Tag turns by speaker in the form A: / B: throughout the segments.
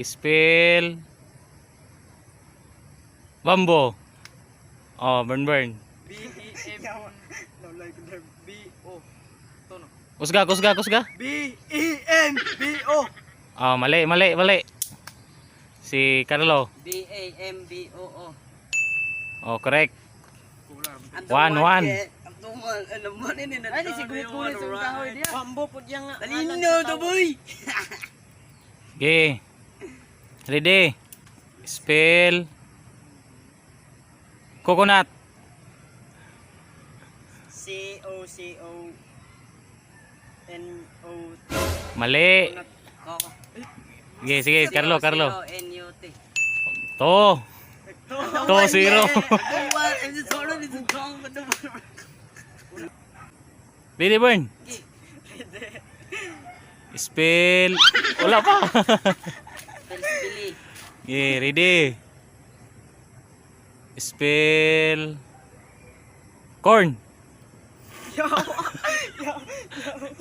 A: Spell. Bambo. Oh, burn burn.
B: B E M B O. Tono.
A: Kusga, kusga, kusga.
B: B E M B O.
A: Oh, mali, mali, mali. Si Carlo.
C: B A M B O O.
A: Oh, correct.
C: I'm the
A: One, one.
C: I'm the one. And the money in the
B: Ay, di si guhit-guhit sa kahoy diya.
C: Bambo po diya nga. Talino to, boy.
A: Okay. Ready. Spell. Coconut.
C: C O C O N O T.
A: Mali.
C: Coco.
A: Sige, sige, Carlo, Carlo.
C: C O N U T.
A: To. To, zero. Ready, burn. Spell. Wala pa.
C: Pili.
A: Okay, ready. Spell. Corn.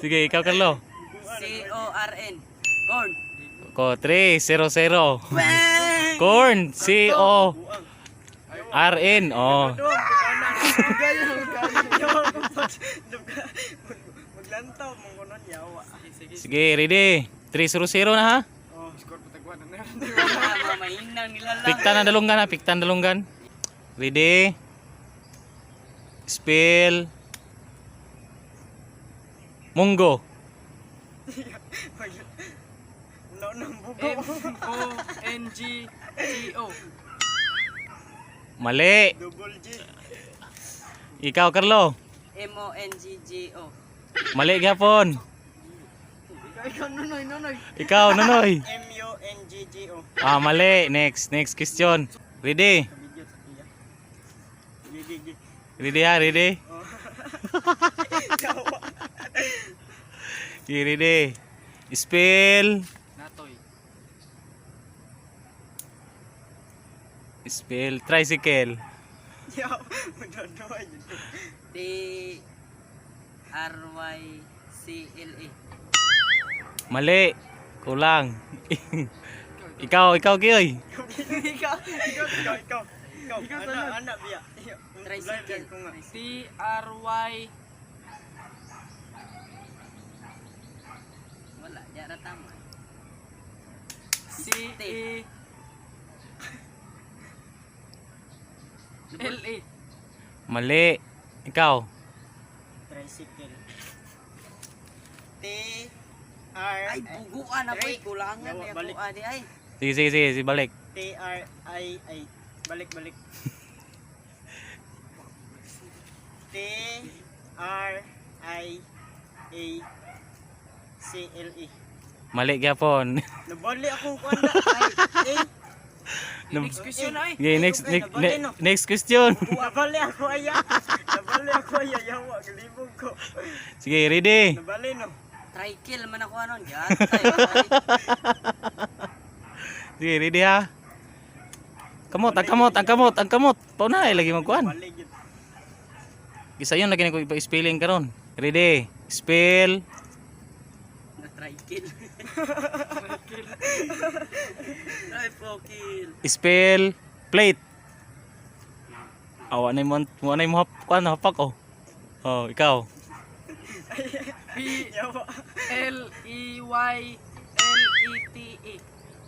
A: Sige, ikaw, Carlo.
C: C O R N. Corn.
A: Ko, 3, 0, 0. Corn. C O R N. Oh.
B: Maglantaw mong kunon yawa.
A: Sige, ready. 3 0 0 na ha.
B: Oh, score patagwan na.
C: Mahinang nilalang.
A: Piktan na dalunggan ha, piktan dalunggan. Ready? Spell. Munggo.
B: No nang bugo. M O N G G O.
A: Mali.
B: Double G.
A: Ikaw, Carlo.
C: M O N G G O.
A: Mali gyapon.
B: Ikaw, Nonoy, Nonoy.
A: Ikaw, Nonoy.
B: M U N G G O.
A: Ah, mali. Next, next question. Ready?
B: Video sa iya. G G G.
A: Ready ha, ready? Okay, ready. Spell.
B: Natoy.
A: Spell tricycle.
B: Yaw, magdadaway.
C: T R Y C L E.
A: Mali. Kulang. Ikaw, ikaw, Kiyoy.
B: Ikaw, ikaw, ikaw, ikaw. Ikaw, anak, anak biya.
C: Tricycle.
D: T R Y
C: Wala, di ara tama.
D: C E L E.
A: Mali. Ikaw.
B: Tricycle. T R
C: Ay, buguan na boy. Kulangan
B: Yawa,
C: ya
B: balik.
C: ko adi ay.
A: Sige, sige, sige, sige, balik.
B: T R I I. Balik, balik. T R I A C L E.
A: Mali gyapon.
B: Nabali akong kuan na. Ay, A.
D: Next question ay.
A: Okay, next next next question.
B: Nabali ako aya. Nabali ako aya yawa galibog ko.
A: Sige, ready.
B: Nabali no.
C: Tricycle man ako anon. Yan.
A: Sige, ready ha. Kamot, ang kamot, ang kamot, ang kamot. Pauna ay lagi magkuan.
B: Bali gyud.
A: Gisayon lagi ko ipa-spelling karon. Ready. Spell.
C: Na tricycle. Tricycle.
A: Spell plate. Awa na mo, mo na mo kuan hapak oh. Oh, ikaw.
D: P
B: Yawa.
D: L E Y L E T E.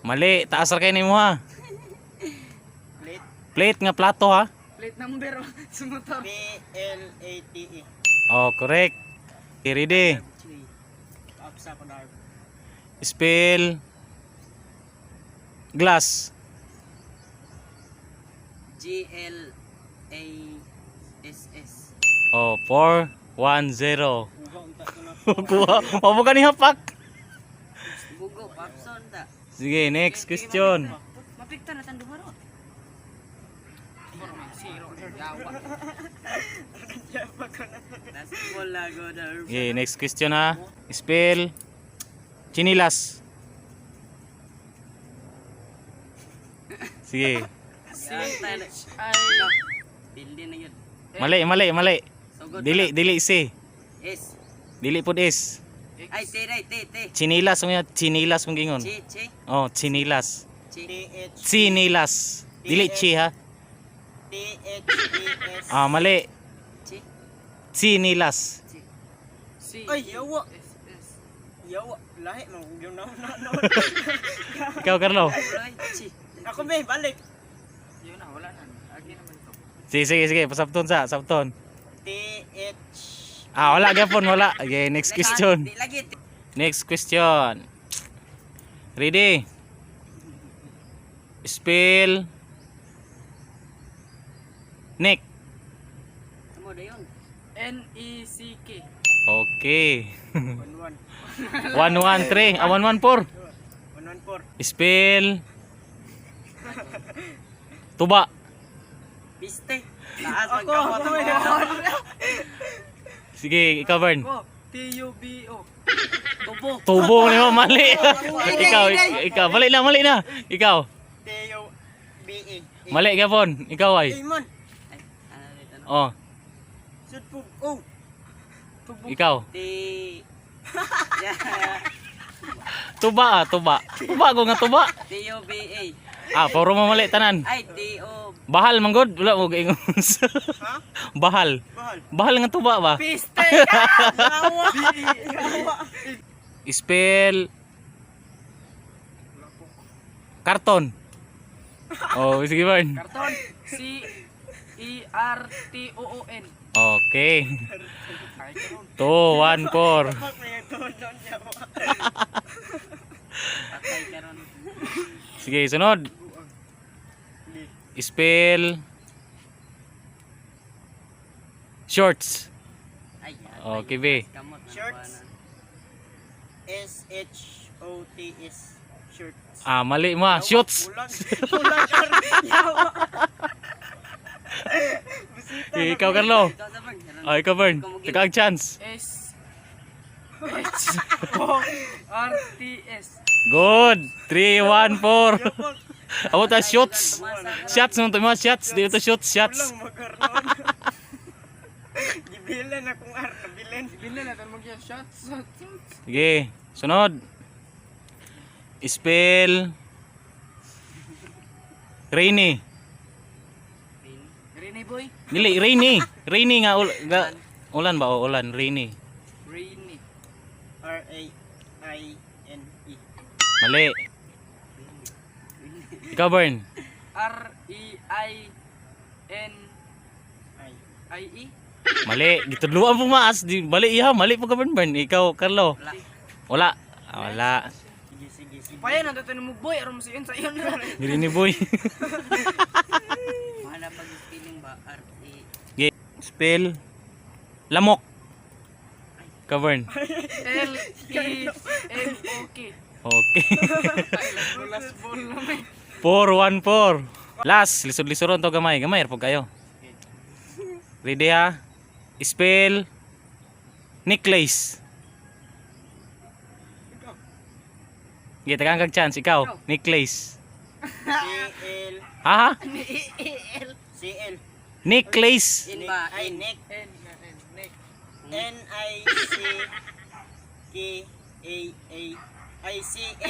A: Mali, taas ra kay nimo ha.
B: Plate.
A: Plate nga plato ha.
D: Plate number sa motor.
B: P L A T E.
A: Oh, correct. Okay, ready.
B: Apsa ko na.
A: Spell glass.
C: G L A S S.
A: Oh, 4 1 0.
B: Kuha unta ko na.
A: Kuha. Mamo ka ni hapak.
C: Bugo papson ta.
A: Sige, next question.
C: Mapikta na tando baro.
D: Zero. Yawa.
B: Yawa ko na.
C: Tas wala go na.
A: Okay, next question ha. Spell chinilas. Sige.
D: C H I
C: Pildi na yun.
A: Mali, mali, mali.
C: Sugod.
A: Dili, dili C.
C: S.
A: Dili pod S.
C: Ay, T, day, T, T.
A: Chinilas mo yan, chinilas mong gingon.
C: Chi, chi,
A: Oh, chinilas.
C: chi. T H
A: Chinilas. Dili chi ha.
C: T H E S.
A: Ah, mali.
C: Chi.
A: Chinilas.
D: C
C: Ay, yawa.
D: S S.
C: Yawa. Lahi mo yung na na na.
A: Ikaw, Carlo.
C: Chi. Ako be, balik.
D: Yun na, wala na. Agi naman to.
A: Sige, sige, sige. Pasabton sa, sabton.
C: T H.
A: Ah, wala gyapon, wala. Okay, next question.
C: Di lagi.
A: Next question. Ready? Spell Nick.
C: Amo da yun.
D: N E C K.
A: Okay.
C: 1 1.
A: 113. Ah, 114.
C: 1 1 4.
A: Spell Tuba.
C: Piste. Taas magkamot mo.
A: Sige, ikaw, Bern.
D: Ko T U B O.
C: Tubo.
A: Tubo ni mo, mali. Ikaw, ikaw. Mali na, mali na. Ikaw.
C: T U B E.
A: Mali ka, Bon. Ikaw ay.
C: Ay man. Ay, ano dito no?
A: Oh,
C: Sudpog. Oh.
D: Tubo.
A: ikaw.
C: T.
A: Tuba ah, tuba. Tuba ko nga tuba.
C: T U B A.
A: Ah, puro mo mali tanan.
C: Ay, T O.
A: Bahal man gud, wala mo gaingon.
C: Ha?
A: Bahal.
C: Bahal.
A: Bahal nga tuba ba?
D: Piste.
C: Yawa. Yawa.
A: Spell karton. Oh, sige, Bern.
D: Karton. C E R T O O N.
A: Okay.
D: Ay, karon.
A: 2 1 4.
C: Fuck na yung tunon yawa. Patay karon.
A: Sige, sunod. Spell shorts.
C: Ay,
A: Okay, B.
C: Shorts. S H O T S shorts.
A: Ah, mali mo ah. Shorts.
C: Bulag. Bulag. Yawa. Busita.
A: Eh, ikaw, Carlo.
C: Ikaw sa Bern.
A: Oh, ikaw, Bern. Taka ang chance.
D: S H O R T S.
A: Good. 3 1 4. Abo ta shots. Shots mo to mga shots. Dito shots, shots.
C: Bulang magaron. Gibilan akong ar, nabilin.
D: Bilin na tanong yung shots.
A: Sige, sunod. Spell Rainy.
D: Rainy boy.
A: Dili, rainy. Rainy nga, ga, ulan ba o ulan? Rainy.
D: Rainy.
C: R A I N E.
A: Mali. Ikaw, Bern.
D: R E I N
C: I.
D: I E.
A: Mali. Gitudluan po maas. Di, bali iya. Mali po ka, Bern. Bern. Ikaw, Carlo. Wala. Ah, wala.
C: Sige, sige, sige.
D: Paya na tayo mo boy aron mo sa iyon sa iyon.
A: Rainy boy.
C: Wala pag spelling ba R E
A: Okay. Spell lamok. Ikaw, Bern.
D: L E M O K.
A: Okay.
D: Last ball na may.
A: 4, 1, 4. Last, lisod-lisoron to gamay. Gamay, po kayo. Ready ha? Spell necklace. Sige, tagaan kag chance. Ikaw, necklace.
C: C L
A: Ha ha?
C: C L
A: Necklace.
C: N ba I Nick
D: N N Nick.
C: N I C K A A I C A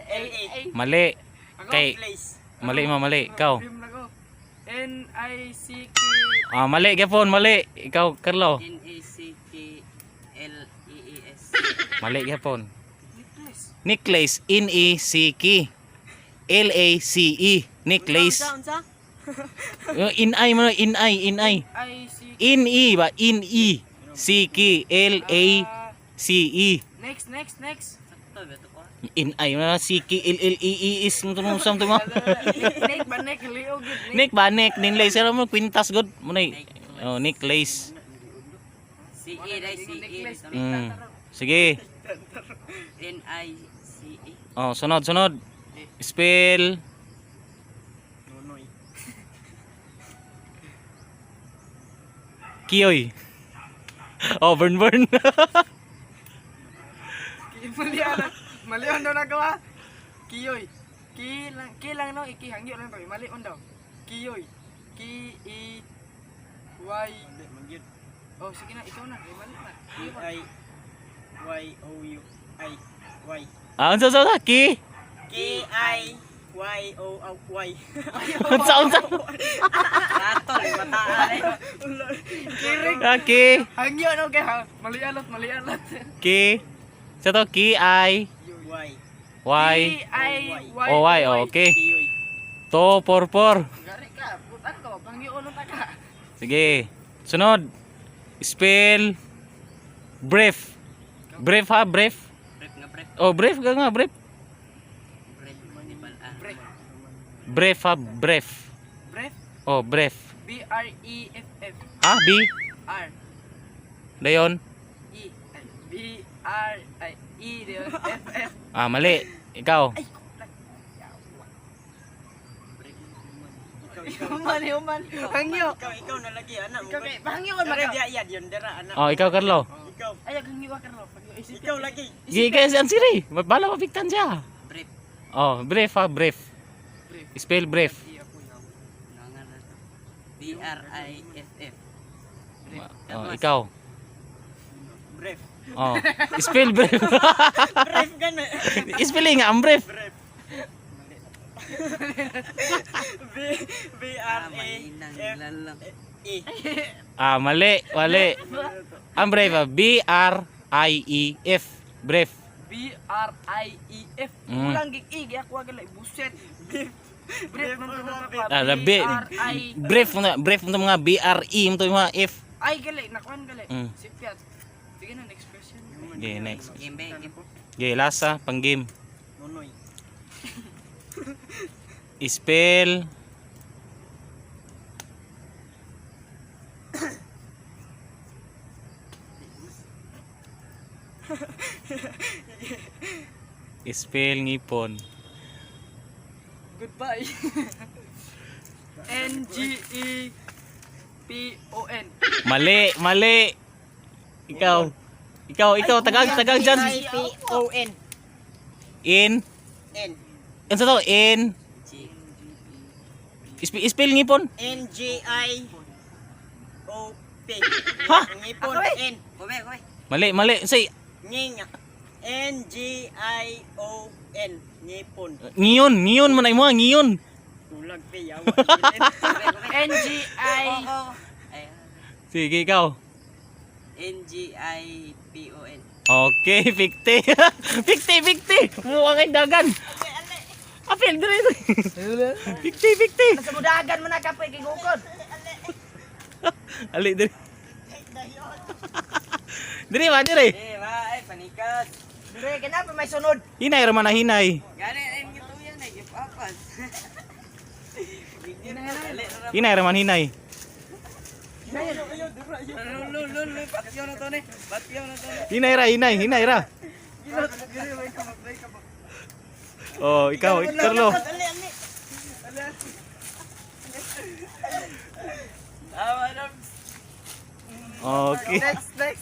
C: L A.
A: Mali.
D: Ako.
A: Kay,
C: Place.
A: mali mo, mali. Ikaw.
D: Film na ko. N I C K
A: Ah, mali, gyapon, mali. Ikaw, Carlo.
C: N A C K L E E S.
A: Mali, gyapon.
D: Necklace.
A: Necklace, N-E-C-K. L-A-C-E. Necklace.
C: Unsa?
A: N-I mo, N-I, N-I.
D: I C
A: N-E ba? N-E. C-K. L-A-C-E.
D: Next, next, next.
C: Sakto ba to ko?
A: N-I mo na, C-K. L-L-E-E is. Mo mo sam mo.
D: Nick ba Nick Leo good Nick.
A: Nick ba? Nick. Ninlay. Sir mo, quintas good. Mo na Oh, necklace.
C: C E dai C E.
D: Necklace.
A: Sige.
C: N I C E.
A: Oh, sunod, sunod. Spell.
C: Nonoy.
A: Kiyoy. Oh, burn, burn.
D: Mali ano. Mali on daw nagawa. Kiyoy. Ki lang, ki lang no, iki hangyo lang to. Mali on daw. Kiyoy. Ki E Y.
C: Hindi, mangyud.
D: Oh, sige na, ikaw na. Eh, mali na.
C: I I Y O U I Y.
A: Ah, unsa, unsa, unsa? Ki?
C: K I Y O O Y.
A: Unsa, unsa?
C: Ratol, mataan eh.
D: Kirig.
A: Ah, ki.
D: Hangyo no kay ha. Mali alat, mali alat.
A: Ki. Sa to, K I
C: Y.
A: Y
D: K I Y
A: O Y. Okay.
C: Kiyoy.
A: 2 4 4.
D: Gari ka, putan ko, hangyo no ta ka.
A: Sige. Sunod. Spell brief. Brief ha, brief.
C: Brief nga brief.
A: Oh, brief ka nga, brief.
C: Brief manibal ah.
D: Brief.
A: Brief ha, brief.
D: Brief.
A: Oh, brief.
D: B R E F F
A: Ha, B.
D: R
A: Dayon.
D: E ay, B R I E D F F.
A: Ah, mali. Ikaw.
C: Ikaw, ikaw.
D: Human, human. Hangyo.
C: Ikaw, ikaw na lagi anak mo.
D: Ikaw kay hangyo ka
C: Dara
D: maka.
C: diya iya diyon dara anak.
A: Oh, ikaw Carlo.
C: Ikaw.
D: Ay, hangyo ka Carlo. Hangyo isip.
C: Ikaw lagi.
A: Sige, kaya si Ansiri. Bala mapiktan siya.
C: Brief.
A: Oh, brief ha, brief.
D: Brief.
A: Spell brief.
D: E ako yaw.
C: B R I F F.
A: Oh, ikaw.
C: Brief.
A: Oh, spell brief.
C: Brief gana.
A: Spelling nga ang brief.
C: Brief. B B R A F E.
A: Ah, mali, mali. Ang brief, ah, B R I E F. Brief.
D: B R I E F. Kulang gig E gi ako gali buset.
C: Brief.
D: Brief man to ka.
A: Ah, the B,
D: R I
A: brief mo brief mo mga B R E mo to mga F.
D: Ay gali nakuan gali. Sipyat. Sige na, next question.
A: Okay, next.
C: Game ba? Game.
A: Okay, last ah, pang game.
C: Nonoy.
A: Spell Spell ngipon.
D: Goodbye. N G E P O N.
A: Mali, mali. Ikaw. Ikaw, ikaw, tagang, tagang dyan.
C: I P O N.
A: In.
C: N.
A: Ano sa to? In.
C: G.
A: Spell ngipon.
C: N G I O P.
A: Ha?
C: Ngipon N. Kome, kome.
A: Mali, mali. Say,
C: Nging. N G I O N. Ngipon.
A: ngiyon, ngiyon man ay mo, ngiyon.
C: Tulag pe yawa.
D: N G I
A: Sige, ikaw.
C: N G I P O N.
A: Okay, pikte. Pikte, pikte. Mukha kay dagan. Apel, dire. Pikte, pikte.
D: Sa mudagan mo na kapoy kay gukod.
A: Ali, dire. Dire ba, dire.
C: Eh, ba, ay panikas.
D: Dire kana pa may sunod.
A: Hinay raman na hinay.
C: Gani ay ngito yan ay ipapas.
A: Hinay raman hinay.
B: Patyaw na to ni. Patyaw na to ni.
A: Hinay ra, hinay, hinay ra. Oh, ikaw, Carlo. Okay.
D: Next, next.